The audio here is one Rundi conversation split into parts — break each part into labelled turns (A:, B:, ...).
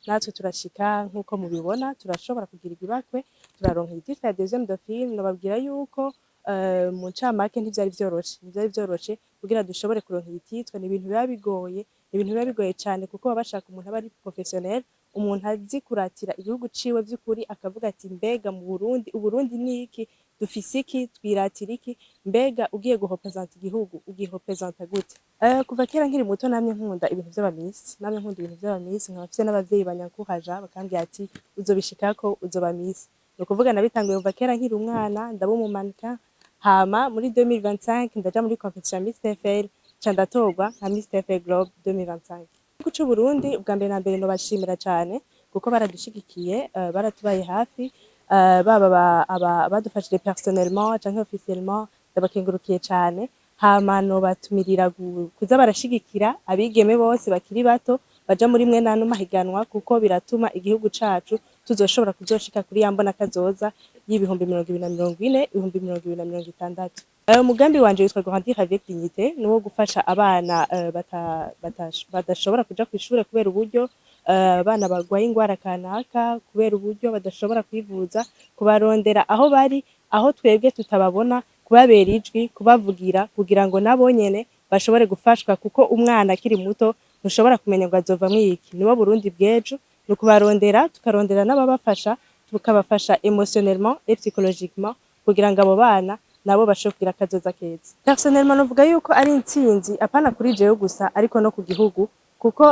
A: Natwe turashika nk'uko mubibona, turashobora kugira ibibakwe, turaronka iyi titre ya deuxième dauphine. Nobabwira yuko mu ncamake ntivyari vyoroshe kugira dushobore kuronka iyi titre. Ni ibintu biba bigoye, ni ibintu biba bigoye cane, kuko baba bashaka umuntu aba ari professionnel, umuntu azi kuratira igihugu ciwe vy'ukuri, akavuga ati: "Mbega mu Burundi, Uburundi ni iki? Dufise iki? Twiratira iki? Mbega ugiye gurepresenta igihugu, ugirepresenta gute?" Kuva kera nkiri muto namye nkunda ibintu vy'aba miss, namye nkunda ibintu vy'aba miss, nkaba mfise n'abavyeyi banyankuhaja, bakambwira ati: "Uzobishikako, uzoba miss." Ni ukuvuga nabitanguye kuva kera nkiri umwana, ndaba umu mannequin. Hama muri 2025 ndaja muri compétition ya Miss TFL, ca ndatorwa nka Miss TFL Globe 2025. Igihugu c'u Burundi, ubwa mbere na mbere nobashimira cane kuko baradushigikiye, baratubaye hafi, baba badufashije personnellement canke officiellement, ndabakengurukiye cane. Hama nobatumirira kuza barashigikira abigeme bose bakiri bato baja muri mwene ano mahiganwa, kuko biratuma igihugu cacu tuzoshobora kuzoshika kuri ya mbona kazoza y'2040, 2060. Umugambi wanje witwa Grandir avec dignité, ni uwo gufasha abana badashobora kuja kw'ishure kubera uburyo, abana barwaye ingwara kanaka, kubera uburyo badashobora kwivuza, kubarondera aho bari, aho twebwe tutababona, kubabera ijwi, kubavugira, kugira ngo nabo nyene bashobore gufashwa, kuko umwana akiri muto ntushobora kumenya ngo azovamwo iki. Nibo Burundi bw'ejo. Ni ukubarondera, tukarondera n'ababafasha, tukabafasha émotionnellement et psychologiquement, kugira ngo abo bana nabo bashobore kugira akazoza keza. Personnellement novuga yuko ari intsinzi, apana kuri jewe gusa, ariko no ku gihugu, kuko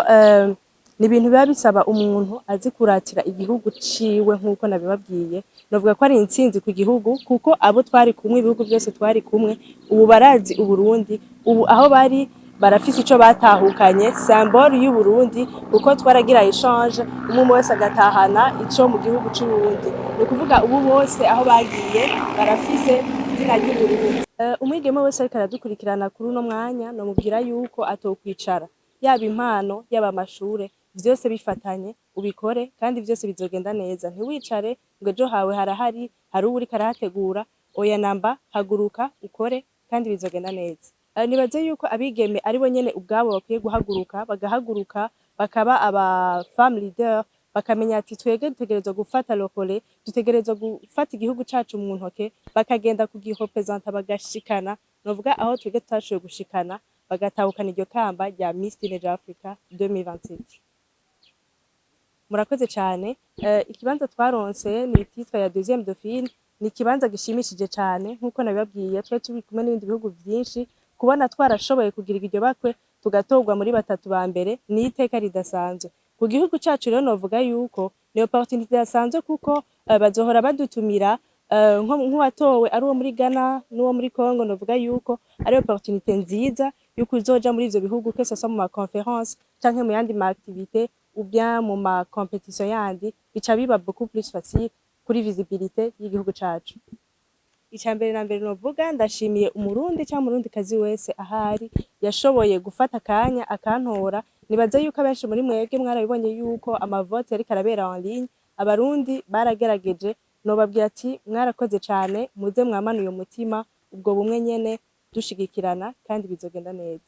A: ni ibintu biba bisaba umuntu azi kuratira igihugu ciwe. Nk'uko nabibabwiye, novuga ko ari intsinzi ku gihugu, kuko abo twari kumwe, ibihugu byose twari kumwe, ubu barazi Uburundi. Ubu aho bari barafise ico batahukanye, symbole y'Uburundi, kuko twaragira échange, umwe umwe wese agatahana ico mu gihugu c'Uburundi. Ni ukuvuga ubu bose aho bagiye barafise izina ry'Uburundi. Umwigeme wese ariko aradukurikirana kuri uno mwanya, nomubwira yuko atokwicara. Yaba impano, yaba amashure, vyose bifatanye ubikore, kandi vyose bizogenda neza. Ntiwicare ngo ejo hawe harahari, hari uwuriko arahategura. Oya namba, haguruka ukore kandi bizogenda neza. Nibaze yuko abigeme aribo nyene ubwabo bakwiye guhaguruka, bagahaguruka bakaba aba femme leader, bakamenya ati: "Twebwe dutegerezwa gufata le relais, dutegerezwa gufata igihugu cacu mu ntoke," bakagenda kugirepresenta, bagashikana novuga aho twebwe tutashoboye gushikana, bagatahukana iryo kamba rya Miss Teenager Africa 2027. Murakoze cyane. Ikibanza twaronse ni titre ya deuxième dauphine, ni ikibanza gishimishije cyane. Nk'uko nabibabwiye, twari turi kumwe n'ibindi bihugu vyinshi. Kubona twarashoboye kugira iryo bakwe, tugatorwa muri batatu ba mbere, ni iteka ridasanzwe ku gihugu cacu. Rero novuga yuko ni opportunité idasanzwe, kuko bazohora badutumira, nk'uwatowe ari uwo muri Ghana n'uwo muri Congo. Novuga yuko ari opportunité nziza yuko uzoja muri ivyo bihugu, que ce soit mu ma conférence canke mu yandi ma activité, ou bien mu ma compétition yandi, bica biba beaucoup plus facile kuri visibilité y'igihugu cacu. Ica mbere na mbere novuga, ndashimiye Umurundi cyangwa Umurundikazi wese ahari yashoboye gufata akanya akantora. Nibaze yuko abenshi muri mwebwe mwarabibonye yuko amavote yariko arabera en ligne, Abarundi baragerageje. Nobabwira ati: "Mwarakoze cane, muze mwamane uyo mutima, ubwo bumwe nyene, dushigikirana, kandi bizogenda neza."